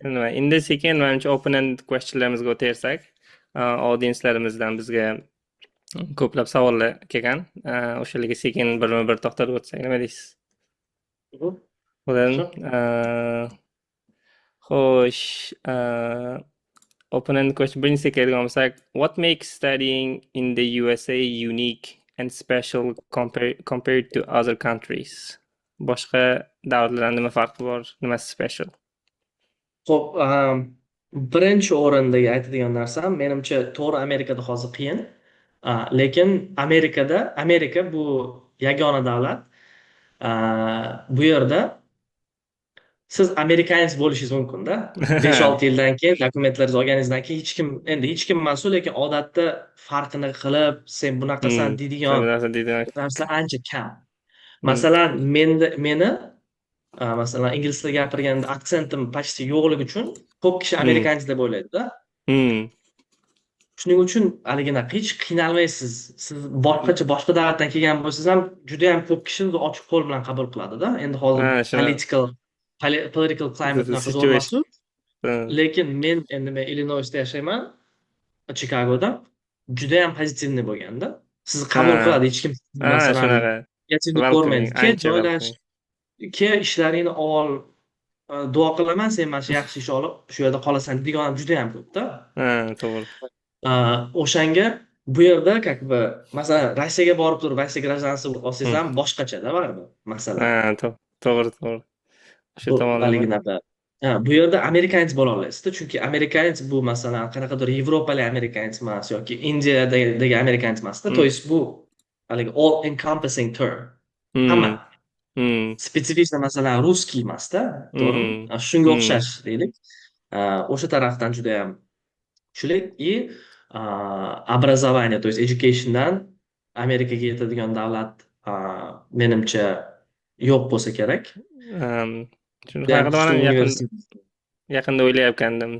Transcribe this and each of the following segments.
Nima, endi sekin, manimcha, open end questionlarimizga o'taversak, audienselarimizdan bizga ko'plab savollar kelgan. O'shalarga sekin birma bir to'xtalib o'tsak, nima deysiz? Bo'ladi. Yaxshi. Xo'sh, open end question birinchisiga keladigan bo'lsak, what makes studying in the USA unique and special compared to other countries? Boshqa davlatlardan nima farqi bor? Nimasi special? Xo'p, birinchi o'rindagi aytadigan narsam, menimcha, to'g'ri, Amerikada hozir qiyin. Lekin Amerikada, Amerika bu yagona davlat. Bu yerda siz американец bo'lishingiz mumkinda. 5-6 yildan keyin dokumentlaringizni olganingizdan keyin hech kim, endi hech kim emasu, lekin odatda farqini qilib, sen bunaqasan deydigan Bunaqa deydigan narsa ancha kam. Masalan, menda meni masalan, ingliz tilida gapirganda aksentim почти yo'qligi uchun ko'p kishi американец deb o'ylaydida. Shuning uchun haliginaqa hech qiynalmaysiz. Siz boshqacha, boshqa davlatdan kelgan bo'lsangiz ham, juda ham ko'p kishi sizni ochiq qo'l bilan qabul qiladida. Endi hozir Ha, shuni political climate unaqa zo'r situation. emasu. Lekin men endi men Illinoisda yashayman, Chikagoda. Juda ham позитивный bo'lganda. Sizni qabul qiladi, hech kim masalan shunaqa. negativni Welcoming, ko'rmaydi. Kel, ancha joylash, welcoming. kel, ishlaringni ol, duo qilaman, sen mana shu yaxshi ish olib, shu yerda qolasan degan odam juda ham ko'pda. Ha, to'g'ri. O'shanga bu yerda как бы, masalan, Rossiyaga borib turib, Rossiya гражданство olsangiz ham boshqachada baribir, masalan. Ha, to'g'ri. O'sha Bu tomonlama. haliginaqa. Ha, bu yerda американец bo'la olasizda, chunki американец bu, masalan, qanaqadir yevropalik американец emas yoki Indiyadagi американец emasda. То есть bu haligi all encompassing term. Hamma. Специфично, masalan, русский emasda, to'g'rimi? Shunga o'xshash deylik. O'sha tarafdan juda ham kuchli и образование, то есть educationdan Amerikaga yetadigan davlat, menimcha, yo'q bo'lsa kerak. Shuni Judayam haqida man kuchli ham yaqin universitet. yaqinda o'ylayotgandim.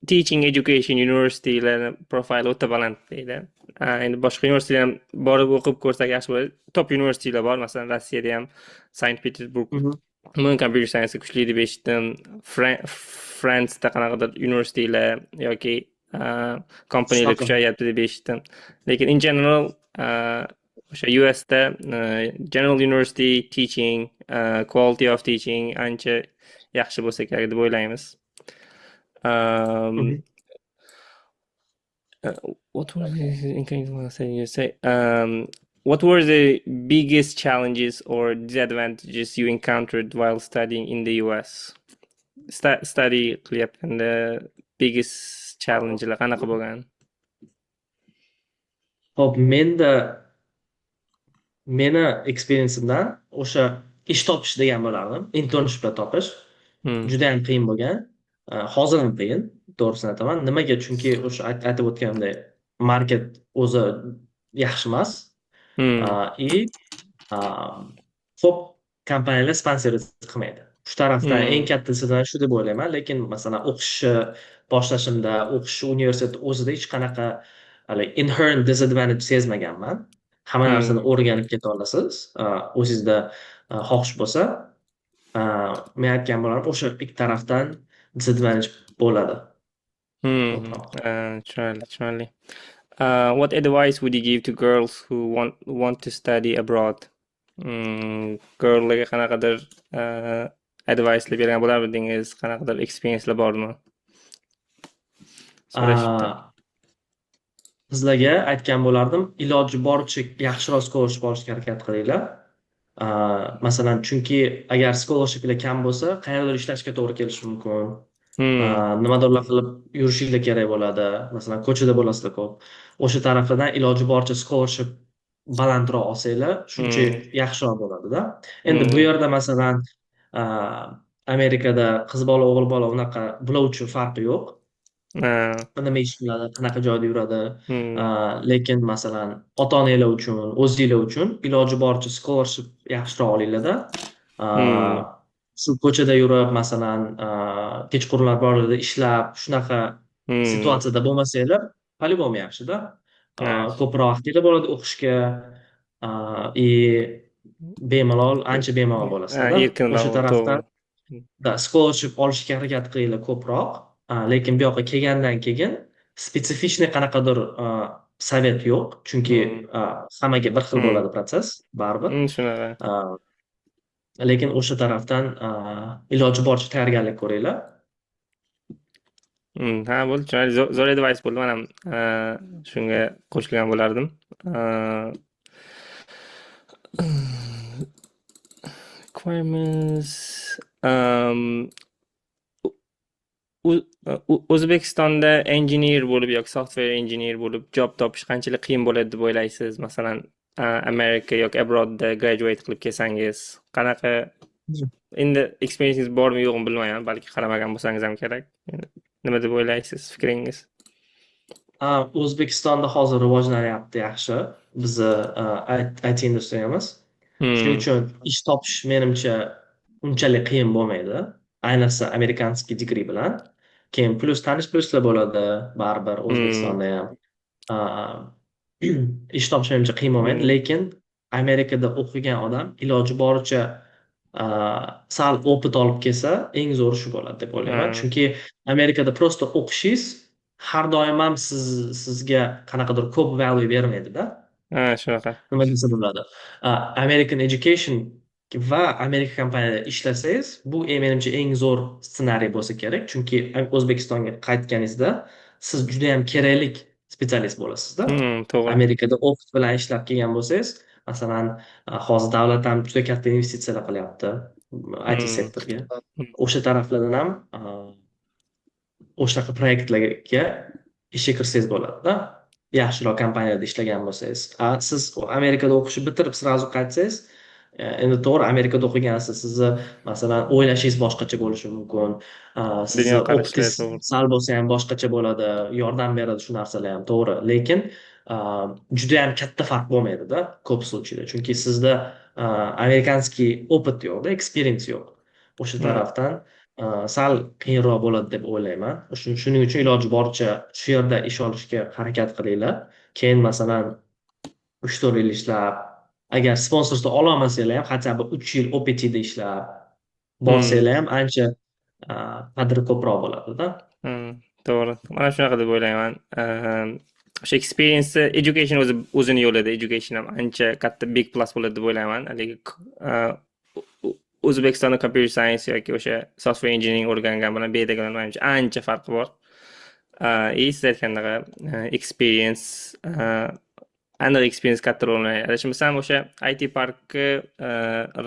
Teaching education universitylarni profili o'ta baland deydi. Endi boshqa universitetlar ham borib o'qib ko'rsak yaxshi bo'ladi. Top universitetlar bor, masalan, Rossiyada ham Sankt Peterburg umuman computer science kuchli deb eshitdim. Fransiyada qanaqadir universitetlar yoki kompaniyalar Shunaqa. kuchayyapti deb eshitdim. Lekin in general o'sha USda general university teaching, quality of teaching ancha yaxshi bo'lsa kerak deb o'ylaymiz. What was you say? What were the biggest challenges or disadvantages you encountered while studying in the US? Study qilayotganda biggest challengelar qanaqa bo'lgan? Xo'p, menda, meni experience'imdan o'sha ish topish degan bo'lardim. Internshiplar topish juda ham qiyin bo'lgan. Hozir ham qiyin, to'g'risini aytaman. Nimaga? Chunki o'sha aytib o'tganimdek, market o'zi yaxshi emas. И ko'p kompaniyalar sponsor qilmaydi. Shu tarafdan eng kattasidan shu deb o'ylayman. Lekin masalan, o'qishni boshlashimda, o'qish universitet o'zida hech qanaqa hali inherent disadvantage sezmaganman. Hamma narsani o'rganib keta olasiz. O'zingizda xohish bo'lsa, men aytgan bo'lardim, o'sha ikki tarafdan disadvantage bo'ladi ko'proq. Tushunarli, tushunarli. What advice would you give to girls who want to study abroad? Girllarga qanaqadir advicelar bergan bo'larmidingiz? Qanaqadir experiencelar bormi? So'rashibdi. Qizlarga aytgan bo'lardim, iloji boricha yaxshiroq scholarship olishga harakat qilinglar. Masalan, chunki agar scholarshiplar kam bo'lsa, qayerdadir ishlashga to'g'ri kelishi mumkin. Nimadirlar qilib yurishinglar kerak bo'ladi. Masalan, ko'chada bo'lasizlar ko'p. O'sha tarafidan iloji boricha scholarship balandroq olsanglar, shuncha yaxshiroq bo'ladida. Endi bu yerda, masalan, Amerikada qiz bola, o'g'il bola unaqa bular uchun farqi yo'q. Nima ish qiladi, qanaqa joyda yuradi. Lekin masalan, ota-onanglar uchun, o'zinglar uchun iloji boricha scholarship yaxshiroq olinglarda. Shu ko'chada yurib, masalan, kechqurunlar borlarda ishlab, shunaqa situatsiyada bo'lmasanglar, по-любому yaxshida. Ko'proq vaqtinglar bo'ladi o'qishga, и bemalol, ancha bemalol bo'lasizlarda. Erkinroq, O'sha tarafdan to'g'ri. Да, scholarship olishga harakat qilinglar ko'proq. Lekin bu yoqqa kelgandan keyin специфичный qanaqadir совет yo'q, chunki hammaga bir xil bo'ladi процесс baribir. Shunaqa. Lekin o'sha tarafdan iloji boricha tayyorgarlik ko'ringlar. Ha, bo'ldi, chiroyli, zo'r advice bo'ldi. Man ham shunga qo'shilgan bo'lardim. Requirements, O'zbekistonda engineer bo'lib yoki software engineer bo'lib job topish qanchalik qiyin bo'ladi deb o'ylaysiz? Masalan, Amerika yoki abroadda graduate qilib kelsangiz, qanaqa, endi experiencingiz bormi, yo'qmi bilmayman, balki qaramagan bo'lsangiz ham kerak. Nima deb o'ylaysiz, fikringiz? O'zbekistonda hozir rivojlanyapti yaxshi bizni IT industriyamiz. Shuning uchun ish topish menimcha unchalik qiyin bo'lmaydi, ayniqsa американский degree bilan. Keyin плюс tanish bilishlar bo'ladi baribir O'zbekistonda ham. Ish topish menimcha qiyin bo'lmaydi, lekin Amerikada o'qigan odam iloji boricha sal опыт olib kelsa, eng zo'ri shu bo'ladi deb o'ylayman. Chunki Amerikada просто o'qishingiz har doim ham sizga qanaqadir ko'p value bermaydida. Ha, shunaqa. Nima desa bo'ladi, American education va Amerika kompaniyada ishlasangiz, bu menimcha eng zo'r ssenariy bo'lsa kerak, chunki O'zbekistonga qaytganingizda siz judayam kerakli специалист bo'lasizda. To'g'ri. Amerikada опыт bilan ishlab kelgan bo'lsangiz, masalan, hozir davlat ham juda katta investitsiyalar qilyapti IT sektorga. O'sha taraflardan ham o'shanaqa proyektlarga ishga kirsangiz bo'ladida, yaxshiroq kompaniyada ishlagan bo'lsangiz. A siz Amerikada o'qishni bitirib, сразу qaytsangiz, endi to'g'ri, Amerikada o'qigansiz, sizni, masalan, o'ylashingiz boshqacha bo'lishi mumkin, sizni Dunyoqarashlar опыт ingiz to'g'ri. sal bo'lsa ham boshqacha bo'ladi, yordam beradi shu narsalar ham, to'g'ri, lekin judayam katta farq bo'lmaydida ko'p случай da, chunki sizda американский опыт yo'qda, experience yo'q. O'sha tarafdan sal qiyinroq bo'ladi deb o'ylayman. Shuning uchun iloji boricha shu yerda ish olishga harakat qilinglar. Keyin, masalan, 3-4 yil ishlab, agar sponsorsiz ololmasanglar ham, хотя бы 3 yil OPTda ishlab borsanglar ham, ancha qadri ko'proq bo'ladida. To'g'ri, mana shunaqa deb o'ylayman. O'sha experience, education o'zi o'zini yo'lida, education ham ancha katta big plus bo'ladi deb o'ylayman. Haligi O'zbekistonda computer science yoki o'sha software engineering o'rgangan bilan bu yerdagilar, manimcha, ancha farqi bor. И siz aytgandaqa experience, aniq experience katta rol o'ynaydi. Adashmasam, o'sha IT parkni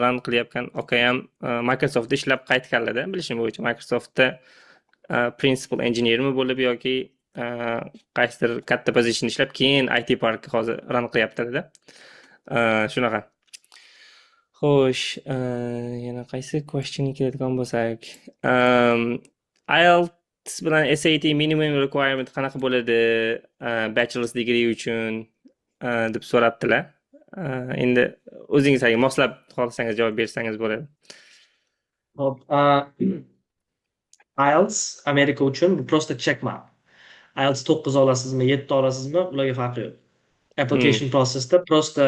run qilayotgan akayam Microsoftda ishlab qaytganlarda, bilishim bo'yicha, Microsoftda principal engineermi bo'lib yoki qaysidir katta position ishlab, keyin IT parkni hozir run qilyaptilarda. Shunaqa. Xo'sh, yana qaysi questionga keladigan bo'lsak, IELTS bilan SAT minimum requirement qanaqa bo'ladi bachelor's degree uchun deb so'rabdilar. Endi o'zingiz haligi moslab, xohlasangiz javob bersangiz bo'ladi. Ho'p, IELTS Amerika uchun bu просто check mark. IELTS 9 olasizmi, 7 olasizmi, ularga farqi yo'q. Application processda просто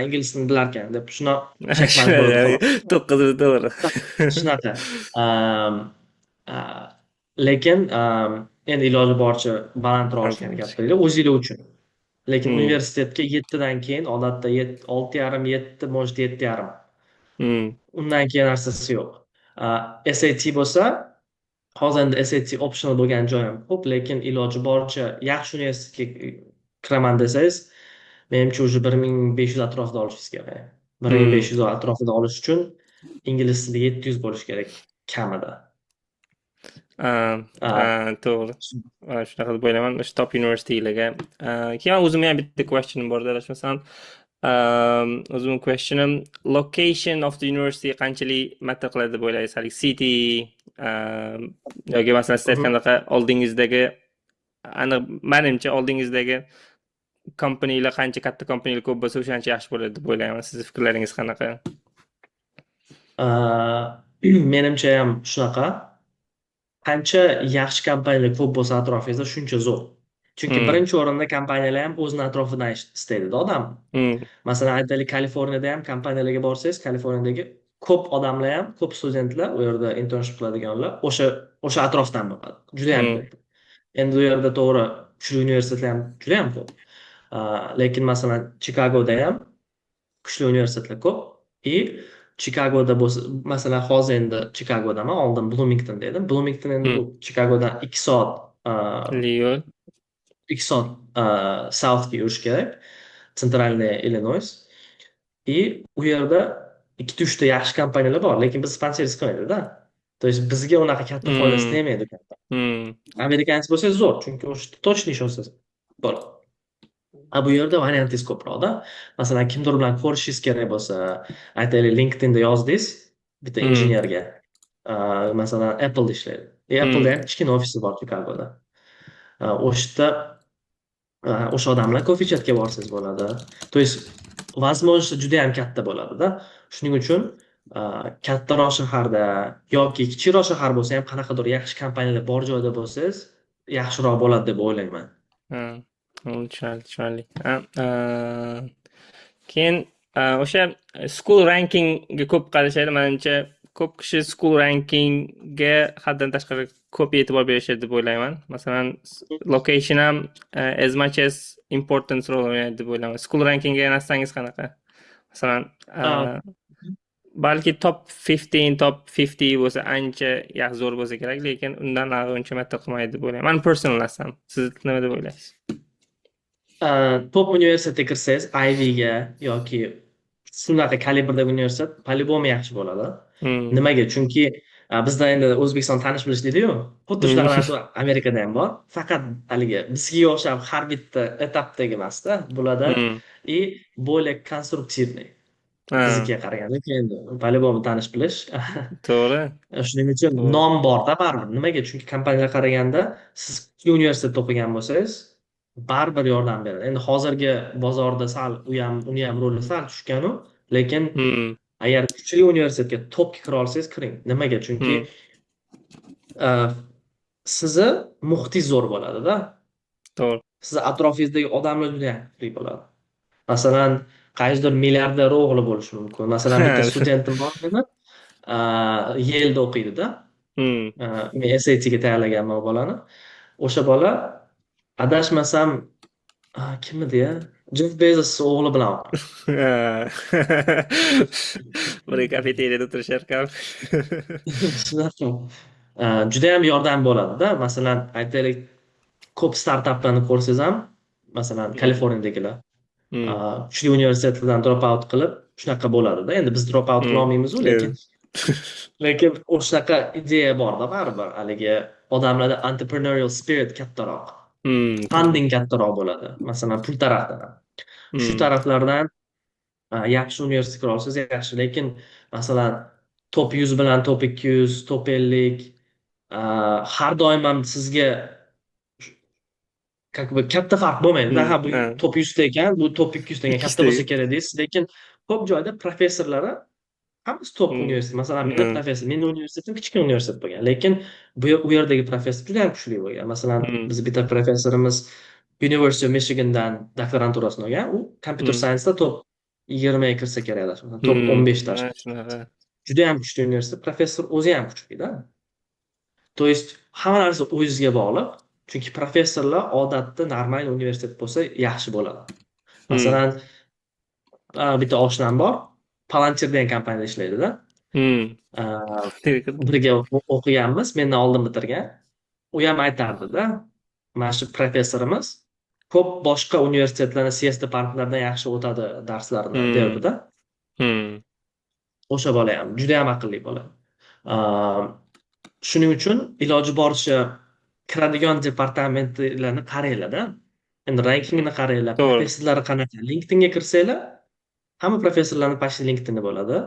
ingliz tilini bilarkan deb shuni check mark bo'ladi, xolos. 9 to'g'ri. Shunaqa. Lekin endi iloji boricha balandroq olishga harakat qilinglar o'zinglar uchun. Lekin universitetga 7dan keyin odatda 6,5, 7, может, 7,5. Undan keyin narsasi yo'q. SAT bo'lsa, hozir endi SAT optional bo'lgan joyi ham ko'p, lekin iloji boricha yaxshi universitetga kiraman desangiz, menimcha, уже 1500 atrofida olishingiz kerak. 1500 atrofida olish uchun ingliz tili 700 bo'lishi kerak kamida. To'g'ri. Mana shunaqa deb o'ylayman. O'sha top universitylarga. Keyin o'zimni ham bitta questionim bor, adashmasam. O'zimni questionim: location of the university qanchalik matter qiladi deb o'ylaysiz? Haligi city yoki, masalan, siz aytgandaqa oldingizdagi, aniq, manimcha, oldingizdagi kompaniyalar qancha katta, kompaniyalar ko'p bo'lsa, o'shancha yaxshi bo'ladi deb o'ylayman. Sizni fikrlaringiz qanaqa? Menimcha ham shunaqa. Qancha yaxshi kompaniyalar ko'p bo'lsa atrofingizda, shuncha zo'r. Chunki birinchi o'rinda kompaniyalar ham o'zini atrofidan istaydida odam. Masalan, aytaylik, Kaliforniyada ham kompaniyalarga borsangiz, Kaliforniyadagi Ko'p odamlar ham, ko'p studentlar, u yerda internship qiladiganlar o'sha atrofdan bo'ladi. Judayam ko'p. Endi u yerda, to'g'ri, kuchli universitetlar ham judayam ko'p. Lekin masalan, Chikagoda ham kuchli universitetlar ko'p. И Chikagoda bo'lsa, masalan, hozir endi Chikagodaman, oldin Blumingtonda edim. Blumington endi bu Chikagodan 2 soat yo'l. 2 soat southga yurish kerak. Центральный Illinois. И u yerda ikkita uchta yaxshi kompaniyalar bor, lekin biz sponsorlik qilmaydida. То есть bizga unaqa katta foydasi tegmaydi kompaniya. Американец bo'lsangiz zo'r, chunki o'sha точно ishonsangiz bo'ladi. A bu yerda variantingiz ko'proqda. Masalan, kimdir bilan ko'rishingiz kerak bo'lsa, aytaylik, LinkedInda yozdingiz bitta injenerga. Masalan, Apple'da ishlaydi. И Apple'da ham kichkina ofisi bor Chikagoda. O'sha yerda o'sha odam bilan coffee chatga borsangiz bo'ladi. То есть возможность juda ham katta bo'ladida. Shuning uchun kattaroq shaharda yoki kichikroq shahar bo'lsa ham, qanaqadir yaxshi kompaniyalar bor joyda bo'lsangiz, yaxshiroq bo'ladi deb o'ylayman. Ha, tushunarli, tushunarli. Keyin o'sha school rankingga ko'p qarashadi. Manimcha, ko'p kishi school rankingga haddan tashqari ko'p e'tibor berishadi deb o'ylayman. Masalan, location ham as much as importance rol o'ynaydi deb o'ylayman. School rankingga nasangiz qanaqa? Masalan, balki top 15, top 50 bo'lsa ancha yaxshi, zo'r bo'lsa kerak, lekin undan nari uncha matter qilmaydi deb o'ylayman. Mani personal narsam. Siz nima deb o'ylaysiz? Top universitetga kirsangiz, Ivyga yoki shunaqa kalibrdagi universitet, по-любому yaxshi bo'ladi. Nimaga? Chunki bizda endi O'zbekiston tanish bilish deydi-yu. Xuddi shunaqa narsa Amerikada ham bor. Faqat haligi bizga o'xshab har bitta etapdagi emasda bularda и более конструктивный. Biznikiga qaraganda endi по-любому tanish bilish. To'g'ri. Shuning uchun nom borda baribir. Nimaga? Chunki kompaniyalar qaraganda, siz kuchli universitetda o'qigan bo'lsangiz, baribir yordam beradi. Endi hozirgi bozorda sal u ham, uni ham roli sal tushganu, lekin agar kuchli universitetga, topga kira olsangiz, kiring. Nimaga? Chunki sizni muhitingiz zo'r bo'ladida. Sizni atrofingizdagi odamlar juda ham kuchli bo'ladi. Masalan, qaysidir milliarder o'g'li bo'lishi mumkin. Masalan, bitta studentim bor meni, Yale'da o'qiydida. Men SATga tayyorlaganman u bolani. O'sha bola, adashmasam, kim edi ya? Jeff Bezos o'g'li bilan o'qiydi. Bir kafeteriyada o'tirishar ekan. Shunaqa. Judayam yordam bo'ladida. Masalan, aytaylik, ko'p startaplarni ko'rsangiz ham, masalan, Kaliforniyadagilar kuchli universitetlardan drop out qilib, shunaqa bo'ladida. Endi biz drop out qila olmaymiz-u, lekin o'shanaqa ideya borda baribir. Haligi odamlarda entrepreneurial spirit kattaroq. Funding kattaroq bo'ladi. Masalan, pul tarafdan ham. Shu taraflardan yaxshi universitetga kira olsangiz yaxshi, lekin masalan, top 100 bilan top 200, top 50 har doim ham sizga как бы katta farq bo'lmaydi. Ha, bu top 100 ta ekan, bu top 200 ta ekan, katta 200 bo'lsa kerak deysiz, lekin ko'p joyda professorlari hammasi top universitet. Masalan, menda professor, meni universitetim kichkina universitet bo'lgan, lekin u yerdagi professor juda ham kuchli bo'lgan. Masalan, biz bitta professorimiz University of Michigandan doktoranturasini olgan. U computer science'da top 20 ga kirsa kerak adashmasam, top 15 ta. Shunaqa. Juda ham kuchli universitet, professor o'zi ham kuchli-da. То есть hamma narsa o'zizga bog'liq. Chunki professorlar odatda normal universitet bo'lsa yaxshi bo'ladi. Masalan, bitta oshnam bor, Palantir degan kompaniyada ishlaydida. Birga o'qiganmiz, mendan oldin bitirgan. U ham aytardida, mana shu professorimiz ko'p boshqa universitetlarni CS departmentlaridan yaxshi o'tadi darslarni derdida. O'sha bola ham juda ham aqlli bola. Shuning uchun iloji boricha kiradigan departamentlarni qaranglar-da. Endi rankingini qaranglar, professorlari qanaqa. LinkedInga kirsanglar, hamma professorlarni почти LinkedInda bo'ladi.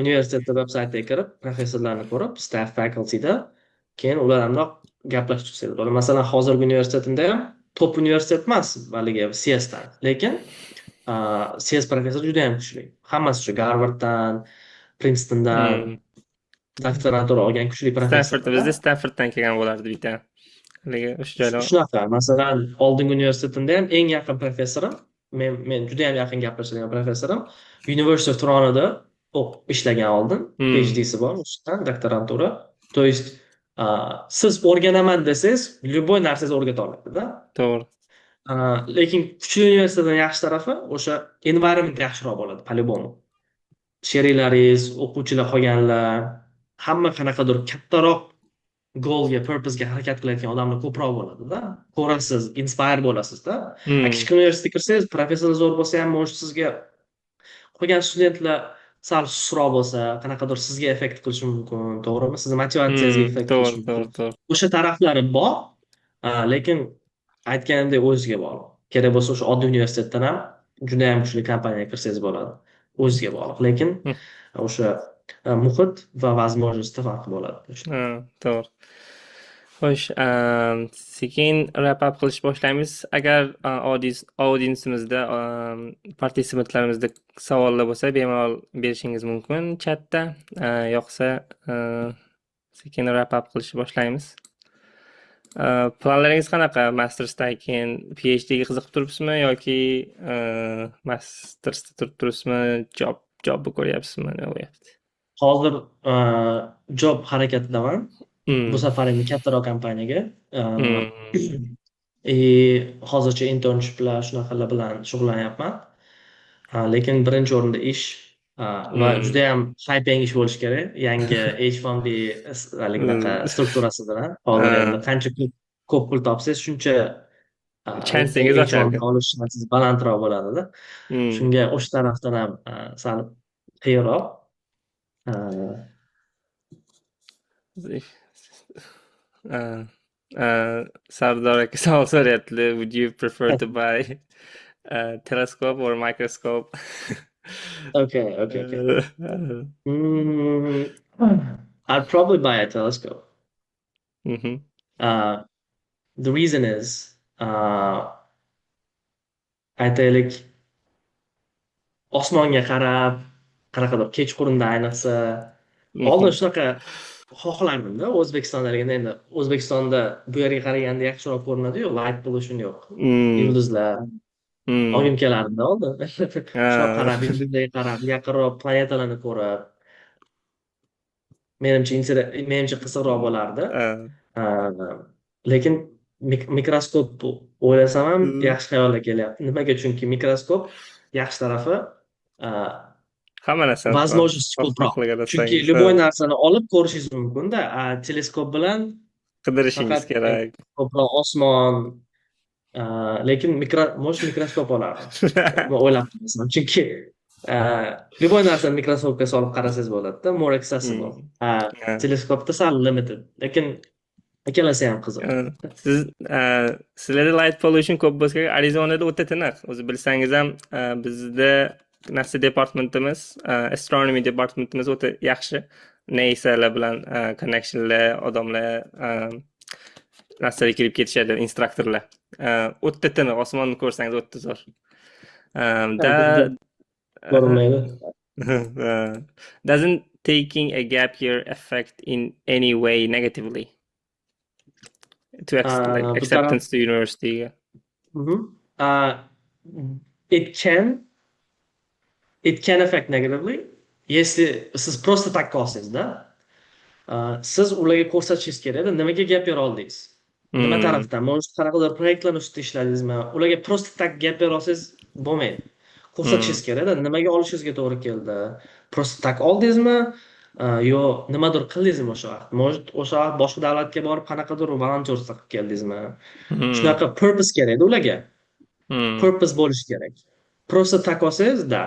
Universitetda veb saytiga kirib, professorlarni ko'rib, staff, facultyda, keyin ular bilan gaplashib chiqsanglar bo'ladi. Masalan, hozirgi universitetimda ham top universitet emas haligi CSdan, lekin CS professor juda ham kuchli. Hammasi shu Garvarddan, Princetondan doktorantura olgan kuchli Stanford, professorlar. Bizda Stanforddan kelgan bo'lardi bitta. Haligi o'sha joylar. Shunaqa. Masalan, oldingi universitetimda ham eng yaqin professorim, men juda ham yaqin gaplashadigan professorim University of Torontoda Ishlagan oldin. PhDsi bor o'shadan, doktorantura. То есть siz o'rganaman desangiz, любой narsangizni o'rgata oladida. To'g'ri. Lekin kuchli universitetdan yaxshi tarafi, o'sha environment yaxshiroq bo'ladi по-любому. Sheriklaringiz, o'quvchilar, qolganlar hamma qanaqadir kattaroq goalga, purposega harakat qilayotgan odamlar ko'proq bo'ladida. Ko'rasiz, inspire bo'lasizda. A kichkina universitetga kirsangiz, professor zo'r bo'lsa ham, может, sizga qolgan studentlar sal sustroq bo'lsa, qanaqadir sizga effekt qilishi mumkin, to'g'rimi? Sizni motivatsiyangizga effekt qilishi mumkin. To'g'ri. O'sha taraflari bor, lekin aytganimdek, o'zizga bog'liq. Kerak bo'lsa, o'sha oddiy universitetdan ham judayam kuchli kompaniyaga kirsangiz bo'ladi. O'zizga bog'liq. Lekin o'sha muhit va возможность da farqi bo'ladi. Ha, to'g'ri. Xo'sh, sekin wrap up qilish boshlaymiz. Agar audienceimizda, participantlarimizda savollar bo'lsa, bemalol berishingiz mumkin chatda. Yo'qsa, sekin wrap up qilishni boshlaymiz. Planlaringiz qanaqa? Mastersdan keyin PhDga qiziqib turibsizmi yoki mastersda turib turibsizmi, jobni ko'ryapsizmi, nima bo'lyapti? Hozir job harakatidaman. Bu safar endi kattaroq kompaniyaga. И hozircha internshiplar, shunaqalar bilan shug'ullanyapman. Lekin birinchi o'rinda ish va judayam high paying ish bo'lishi kerak. Yangi H1B haligi strukturasi bilan. Hozir endi qancha ko'p pul topsangiz, shuncha Chansingiz H1B oshar ekan. olish shansingiz balandroq bo'ladida. Shunga o'sha tarafdan ham sal qiyinroq. Sardor aka savol so'rayaptilar. Would you prefer to buy a telescope or microscope? Okay. I'd probably buy a telescope. The reason is, aytaylik, osmonga qarab, qanaqadir kechqurunda ayniqsa, oldin shunaqa xohlardimda O'zbekistondaligida. Endi O'zbekistonda bu yerga qaraganda yaxshiroq ko'rinadiyu, light pollution yo'q. Yulduzlar olgim kelardida oldin. Shunaqa qarab, yulduzlarga qarab, yaqinroq planetalarni ko'rib, menimcha menimcha qiziqroq bo'lardi. Lekin mikroskop o'ylasam ham yaxshi xayollar kelyapti. Nimaga? Chunki mikroskop yaxshi tarafi Hamma narsani возможность ko'proq. xohlagan Chunki narsangiz, любой narsani olib ko'rishingiz mumkinda. A teleskop bilan qidirishingiz faqat kerak. ko'proq osmon, lekin может, mikroskop olardim. O'ylab qolsam. Chunki любой narsani mikroskopga solib qarasangiz bo'ladida, more accessible. Teleskopda sal limited. Lekin ikkalasi ham qiziq. Siz sizlarda light pollution ko'p bo'lsa kerak. Arizonada o'ta tiniq. O'zi bilsangiz ham, bizda NASA departmentimiz, astronomy departmentimiz o'ta yaxshi. NASAlar bilan connectionlar, odamlar NASAga kirib ketishadi, instruktorlar. O'ta tiniq, osmonni ko'rsangiz o'ta zo'r. Da Ko'rinmaydi. Doesn't taking a gap year affect in any way negatively to like Bu taraf acceptance to university? It can affect negatively если siz просто так olsangiz-da. Siz ularga ko'rsatishingiz kerakda, nimaga gap year oldingiz? Nima tarafdan? Может, qanaqadir proyektlar ustida ishladingizmi? Ularga просто так gap bera olsangiz bo'lmaydi. Ko'rsatishingiz kerakda, nimaga olishingizga to'g'ri keldi? Просто так oldingizmi? Yo nimadir qildingizmi o'sha vaqt? Может, o'sha vaqt boshqa davlatga borib qanaqadir волонтерство qilib keldingizmi? Shunaqa purpose kerakda ularga. Purpose bo'lishi kerak. Просто так olsangiz, да.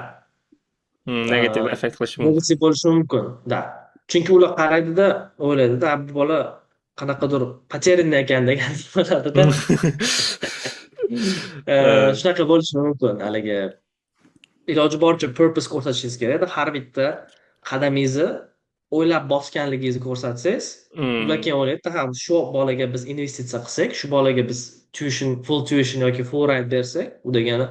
Negativ effekt qilishi mumkin. Negativ bo'lishi mumkin, да. Chunki ular qaraydida, o'ylaydida, bu bola qanaqadir потерянный ekan degan bo'ladida. Shunaqa bo'lishi mumkin haligi. Iloji boricha purpose ko'rsatishingiz kerakda. Har bitta qadamingizni o'ylab bosganligingizni ko'rsatsangiz, ular keyin o'ylaydida, ha, shu bolaga biz investitsiya qilsak, shu bolaga biz tuition, full tuition yoki full ride bersak, u degani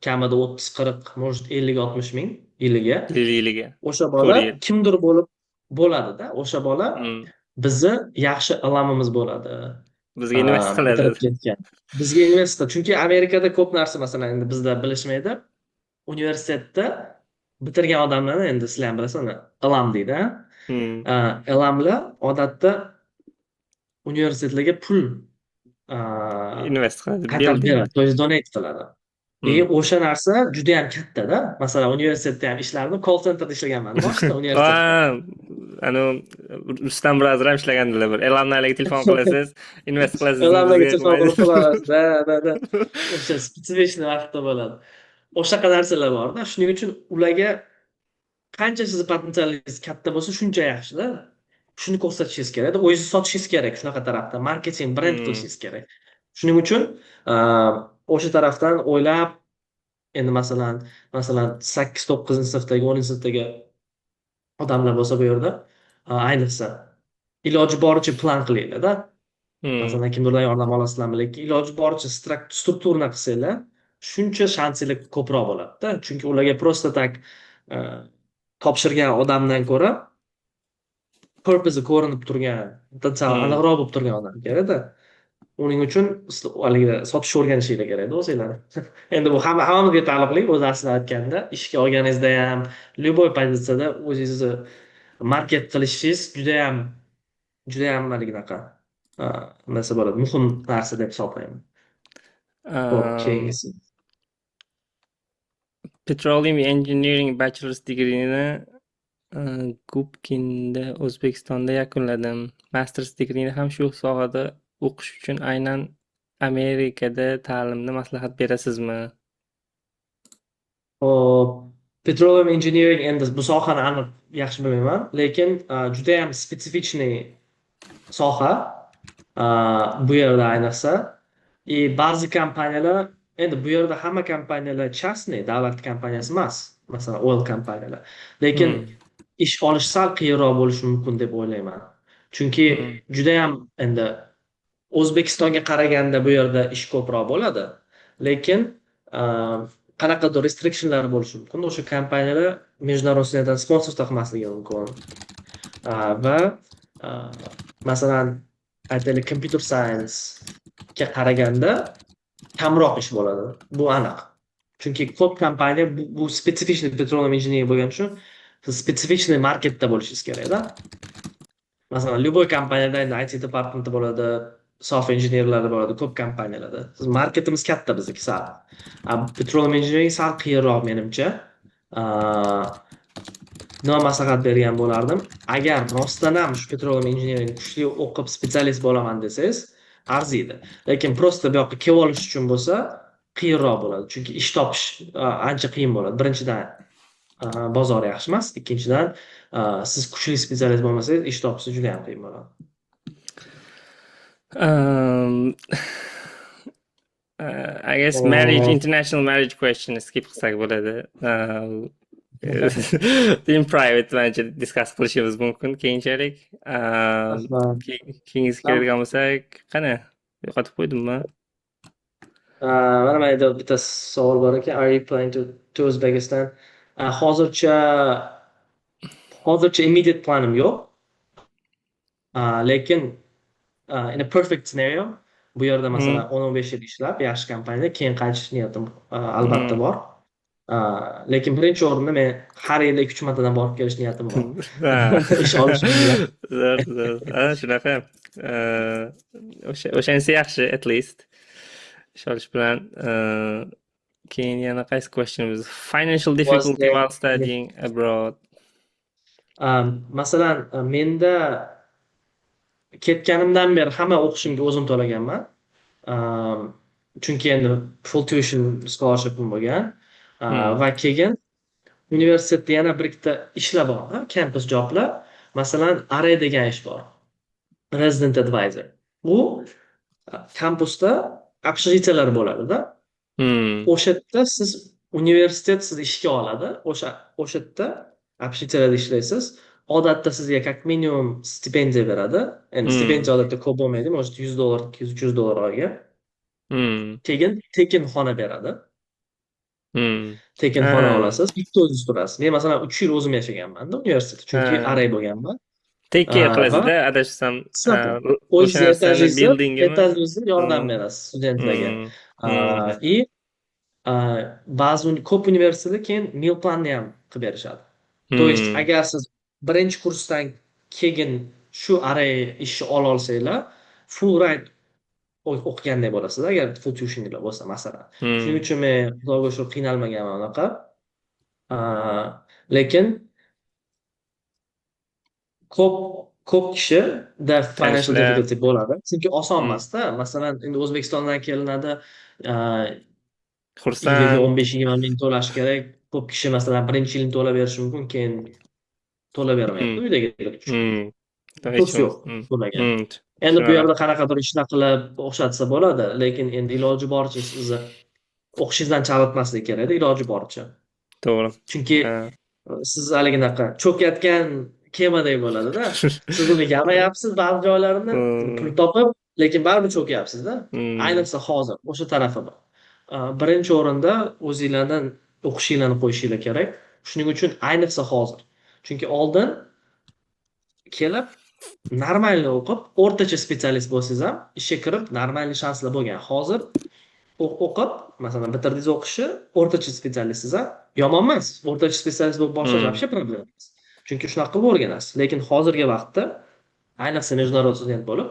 kamida 30, 40, может, 50, 60 ming yiliga. Yiliga. O'sha bola To'rt yil. kimdir bo'lib bo'ladida. O'sha bola bizni yaxshi alamimiz bo'ladi. Bizga invest qiladi. Bitirib ketgan. Bizga invest. Chunki Amerikada ko'p narsa, masalan, endi bizda bilishmaydi. Universitetda Bitirgan odamlarni endi sizlar ham bilasizlar, alum deydi. Alumlar odatda universitetlarga pul Invest qiladi, qaytarib building. beradi, то есть donate qiladi. И o'sha narsa juda yam kattada. Masalan, universitetda ham ishlardim, call centerda ishlaganman boshida universitetda. Anavi Rustam brother ham ishlagandilar bir. Alumnilarga telefon qilasiz, invest qilasizmi Alumnilarga bizga? telefon qilib pul olasiz. Да, o'sha специфичный vaqtda bo'ladi. O'shaqa narsalar borda. Shuning uchun ularga qancha sizni potensialingiz katta bo'lsa, shuncha yaxshida. Shuni ko'rsatishingiz kerakda, o'zingizni sotishingiz kerak shunaqa tarafdan, marketing, brend qilishingiz kerak. Shuning uchun o'sha tarafdan o'ylab, endi masalan 8, 9-sinfdagi, 10-sinfdagi odamlar bo'lsa bu yerda, ayniqsa iloji boricha plan qilinglarda. Masalan, kimdirdan yordam olasizlarmi, lekin iloji boricha strukturно qilsanglar, shuncha shansinglar ko'proq bo'ladida. Chunki ularga просто так topshirgan odamdan ko'ra purpose ko'rinib turgan, potensial aniqroq bo'lib turgan odam kerakda. Uning uchun haligi sotishni o'rganishinglar kerakda o'zinglar. Endi bu hammamizga taalluqli o'zi, aslida aytganda, ishga olganingizda ham, любой pozitsiyada o'zingizni market qilishingiz judayam, judayam haliginaqa, nima desa bo'ladi, muhim narsa deb hisoblayman. Ho'p, keyingisi. Petroleum Engineering bachelor's degreeni Gubkinda, O'zbekistonda yakunladim. Master's degreeni ham shu sohada o'qish uchun aynan Amerikada ta'limni maslahat berasizmi? Ho'p, petroleum engineering, endi bu sohani aniq yaxshi bilmayman, lekin judayam специфичный soha bu yerda ayniqsa. И ba'zi kompaniyalar, endi bu yerda hamma kompaniyalar частный, davlat kompaniyasi emas, masalan, oil kompaniyalar. Lekin ish olish sal qiyinroq bo'lishi mumkin deb o'ylayman. Chunki judayam endi O'zbekistonga qaraganda bu yerda ish ko'proq bo'ladi. Lekin qanaqadir restrictionlar bo'lishi mumkin. O'sha kompaniyalar международный studentlarni sponsor qilmasligi mumkin. Va masalan, aytaylik, computer science ga qaraganda kamroq ish bo'ladi. Bu aniq. Chunki ko'p kompaniya bu специфичный petroleum engineering bo'lgani uchun siz специфичный marketda bo'lishingiz kerakda. Masalan, любой kompaniyada endi IT departmenti bo'ladi, software injenerlari bo'ladi ko'p kompaniyalarda. Siz marketimiz katta bizniki sal. Petroleum engineering sal qiyinroq menimcha. Nima maslahat bergan bo'lardim? Agar rostdan ham shu petroleum engineering kuchli o'qib специалист bo'laman desangiz, arziydi. Lekin просто bu yoqqa kelib olish uchun bo'lsa, qiyinroq bo'ladi. Chunki ish topish ancha qiyin bo'ladi. Birinchidan, bozor yaxshi emas, ikkinchidan, siz kuchli специалист bo'lmasangiz, ish topish juda ham qiyin bo'ladi. I guess marriage, Hop. international marriage question skip qilsak bo'ladi. In private manimcha discuss qilishimiz mumkin keyinchalik. Rahmat. Keyingisiga keladigan bo'lsak, qani? Yo'qotib qo'ydimmi? Mana yerda bitta savol bor ekan. Are you planning to Uzbekistan? Hozircha immediate planim yo'q. Lekin in a perfect scenario bu yerda masalan 10-15 yil ishlab, yaxshi kompaniyada keyin qaytish niyatim albatta bor. Lekin birinchi o'rinda men har yili 2-3 martadan borib kelish niyatim bor. Ish olishim bilan. Zo'r, zo'r. Ha, shunaqa. O'shanisi yaxshi, at least. Ish olish bilan. Keyin yana qaysi questionimiz? Financial Was difficulty there while studying abroad. Masalan, menda ketganimdan beri hamma o'qishimga o'zim to'laganman. Chunki endi full tuition scholarshipim bo'lgan. Va keyin universitetda yana bir ikkita ishlar bor, campus joblar. Masalan, RA degan ish bor. Resident advisor. Bu kampusda общежития lar bo'ladida. O'sha yerda siz, universitet sizni ishga oladi. O'sha yerda общежития larda ishlaysiz. Odatda sizga как minimum stipendiya beradi. Endi stipendiya odatda ko'p bo'lmaydi, может 100 dollar, 200, 300 dollar oyga. Keyin tekin xona beradi. Tekin xona olasiz, bitta o'zingiz turasiz. Men masalan 3 yil o'zim yashaganman-da universitetda, chunki RA bo'lganman. Take care Va qilasizda, adashsam, shunaqa. o'sha O'zingizni narsani etajingizni buildingimi? etajingizni yordam berasiz studentlarga. И ba'zi ko'p universitetda keyin meal planni ham qilib qilib berishadi. То есть agar siz birinchi kursdan keyin shu RA ishni ola olsanglar, full ride o'qigandek bo'lasiz, agar full tuitionlar bo'lsa, masalan. Shuning uchun men, Xudoga shukur, qiynalmaganman unaqa. Lekin ko'p ko'p kishida financial Tanishlar. difficulty bo'ladi, chunki oson emasda. Masalan, endi O'zbekistondan kelinadi, yiliga Xursand. 15-20 ming to'lash kerak. Ko'p kishi, masalan, birinchi yilini to'lab berishi mumkin, keyin to'lab bermayapti uydagilar. Hech Resurs yo'q to'lagan. Endi bu Shunaqa. yerda qanaqadir ishlar qilib o'xshatsa bo'ladi, lekin endi iloji boricha sizni o'qishingizdan chalg'itmaslik kerakda, iloji boricha. To'g'ri. Chunki siz haliginaqa cho'kayotgan kemadek bo'ladida. Siz uni yamayapsiz ba'zi joylarini pul topib, lekin baribir cho'kyapsizda. Ayniqsa hozir o'sha tarafi bor. Birinchi o'rinda o'zinglardan o'qishinglarni qo'yishinglar kerak. Shuning uchun ayniqsa hozir. Chunki oldin kelib нормальный o'qib, o'rtacha специалист bo'lsangiz ham ishga kirib нормальный shanslar bo'lgan. Hozir o'qib, masalan, bitirdingiz o'qishni, o'rtacha специалист siz ham, yomon emas. O'rtacha специалист bo'lib boshlash вообще problema emas. Chunki shunaqa qilib o'rganasiz. Lekin hozirgi vaqtda, ayniqsa международный student bo'lib,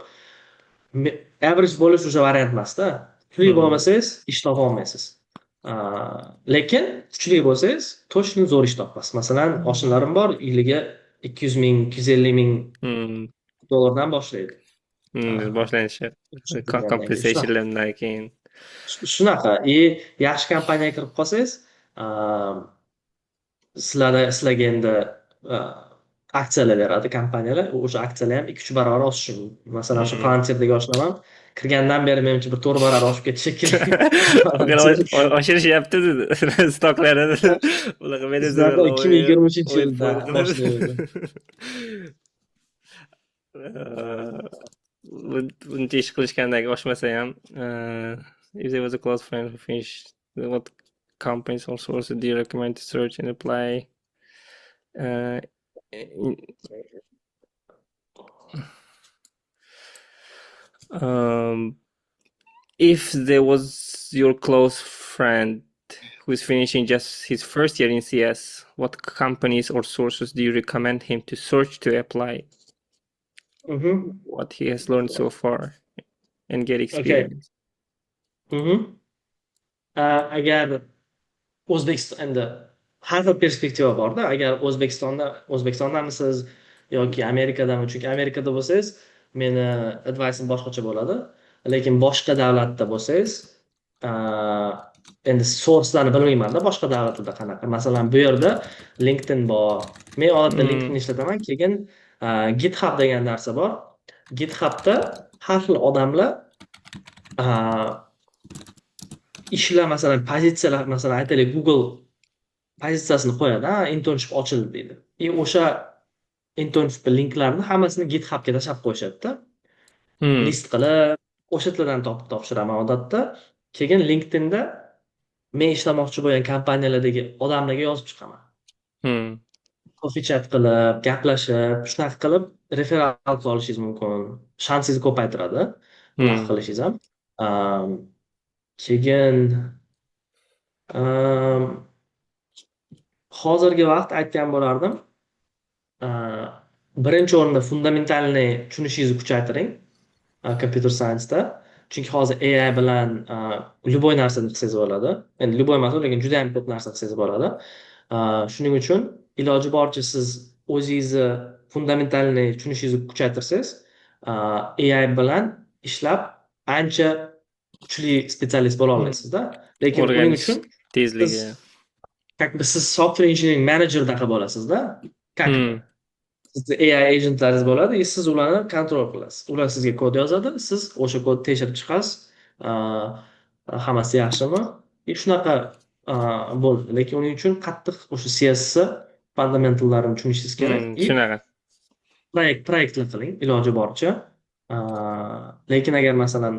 average bo'lish уже variant emasda. Kuchli bo'lmasangiz, ish topa olmaysiz. Lekin kuchli bo'lsangiz, точно zo'r ish topasiz. Masalan, oshnalarim bor, yiliga 200 ming, 250 ming dollardan boshlaydi. Boshlanishi. O'qishni bitirgandan keyin. Compensationlardan keyin. Shunaqa. И yaxshi kompaniyaga kirib qolsangiz, sizlarga endi aksiyalar beradi kompaniyalar. O'sha aksiyalar ham 2-3 barobar oshishi mumkin. Masalan, shu Palantirdagi oshnam ham kirgandan beri menimcha bir 4 barobar oshib ketishi shekilli. Oshirishyapti dedi stoklarini. Unaqa Sizlarda Venezuela 2023-yilda o'yin boshlaydi. Buncha ish qilishgandan oshmasa ham, if there was a close friend who finished, what companies or sources do you recommend to search and apply? If there was your close friend who is finishing just his first year in CS, what companies or sources do you recommend him to search to apply what he has learned so far and get experience? Agar O'zbekiston, endi har xil perspektiva borda. Agar O'zbekistondamisiz yoki Amerikadami? Chunki Amerikada bo'lsangiz, meni advice'im boshqacha bo'ladi. Lekin boshqa davlatda bo'lsangiz, endi sourcelarni bilmaymanda, boshqa davlatlarda qanaqa. Masalan, bu yerda LinkedIn bor. Men odatda LinkedIn ishlataman, keyin GitHub degan narsa bor. GitHubda har xil odamlar ishlar, masalan, pozitsiyalar, masalan, aytaylik, Google pozitsiyasini qo'yadi, ha, internship ochildi deydi. И o'sha internship linklarini hammasini GitHubga tashlab qo'yishadi-da. List qilib, o'sha yerlardan topib topshiraman odatda. Keyin LinkedInda men ishlamoqchi bo'lgan kompaniyalardagi odamlarga yozib chiqaman. Coffee chat qilib, gaplashib, shunaqa qilib referral qila olishingiz mumkin. Shansingizni ko'paytiradi bunaqa qilishingiz ham. Keyin hozirgi vaqt aytgan bo'lardim, birinchi o'rinda фундаментальный tushunishingizni kuchaytiring computer science'da. Chunki hozir AI bilan любой narsani qilsangiz bo'ladi. Endi любой emas, lekin juda ham ko'p narsa qilsangiz bo'ladi. Shuning uchun iloji boricha siz o'zingizni фундаментальный tushunishingizni kuchaytirsangiz, AI bilan ishlab ancha kuchli специалист bo'la olasizda. Lekin uning O'rganish uchun tezligi. siz как бы siz software engineering managerdaqa bo'lasizda. Как бы sizni AI agentlaringiz bo'ladi и siz ularni контроль qilasiz. Ular sizga kod yozadi, siz o'sha kodni tekshirib chiqasiz. Hammasi yaxshimi? И shunaqa bo'ldi. Lekin uning uchun qattiq o'sha CSS fundamentallarini tushunishingiz kerak. И Shunaqa. Proyektlar qiling iloji boricha. Lekin agar, masalan,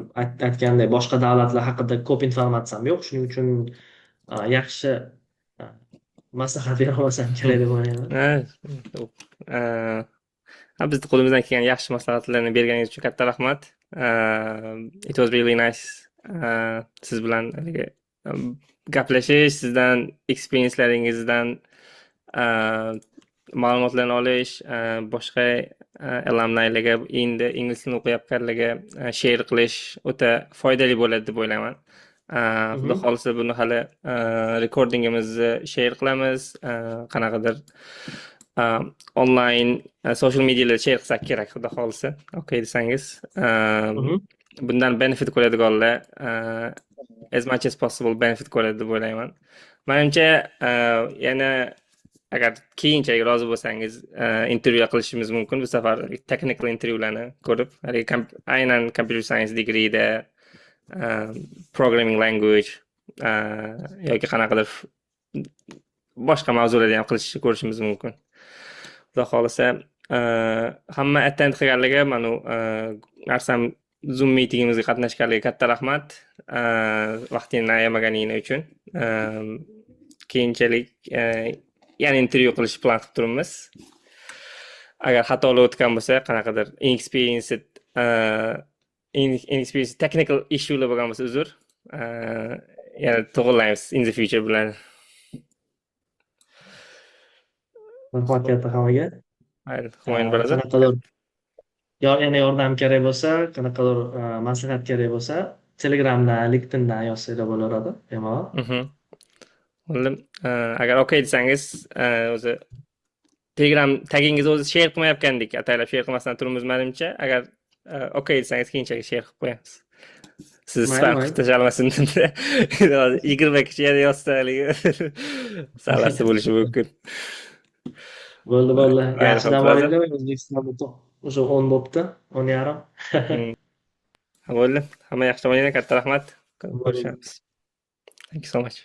aytgandek, boshqa davlatlar haqida ko'p informatsiyam yo'q, shuning uchun yaxshi maslahat bera olmasam kerak deb o'ylayman. Ha, bizni qo'limizdan kelgan yaxshi maslahatlarni berganingiz uchun katta rahmat. It was really nice siz bilan haligi gaplashish, sizdan experiencelariingizdan. Ma'lumotlarni olish, boshqa alumnilarga, endi ingliz tilini o'qiyotganlarga share qilish o'ta foydali bo'ladi deb o'ylayman. Xudo xohlasa, buni hali recordingimizni share qilamiz, qanaqadir onlayn social medialarda share qilsak kerak, xudo xohlasa, okay desangiz. Bundan benefit ko'radiganlar as much as possible benefit ko'radi deb o'ylayman. Manimcha, yana agar keyinchalik rozi bo'lsangiz, intervyu qilishimiz mumkin bu safar, technical intervyularni ko'rib, haligi aynan computer science degreeda programming language yoki qanaqadir boshqa mavzularda ham qilishni ko'rishimiz mumkin, xudo xohlasa. Hamma attend qilganlarga, mana narsam, Zoom meetingimizga qatnashganlarga katta rahmat, vaqtingni ayamaganinglar uchun. Keyinchalik yana intervyu qilish plan qilib turibmiz. Agar xatolar o'tgan bo'lsa, qanaqadir inexperienced technical issuelar bo'lgan bo'lsa, uzr. Yana to'g'irlaymiz in the future bilan. Rahmat katta hammaga. Mayli, Humayun brother. Qanaqadir yana yordam kerak bo'lsa, qanaqadir maslahat kerak bo'lsa, Telegramdan, LinkedIndan yozsanglar bo'laveradi bemalol. Bo'ldi. Agar okay desangiz, o'zi Telegram tagingizni o'zi share qilmayotgandik, ataylab share qilmasdan turibmiz manimcha. Agar okay desangiz, keyinchalik share qilib qo'yamiz. Siz Mayli, spam mayli. qilib tashalmasin. 20 kishi yana yozsa, haligi salasi bo'lishi mumkin. Bo'ldi, bo'ldi. Mayli, Yaxshi xo'p, dam brother. olinglar. O'zbekistonda уже 10 bo'pti, 10:30. Bo'ldi. Hamma yaxshi dam olinglar. Katta rahmat. Ko'rishamiz. Thank you so much.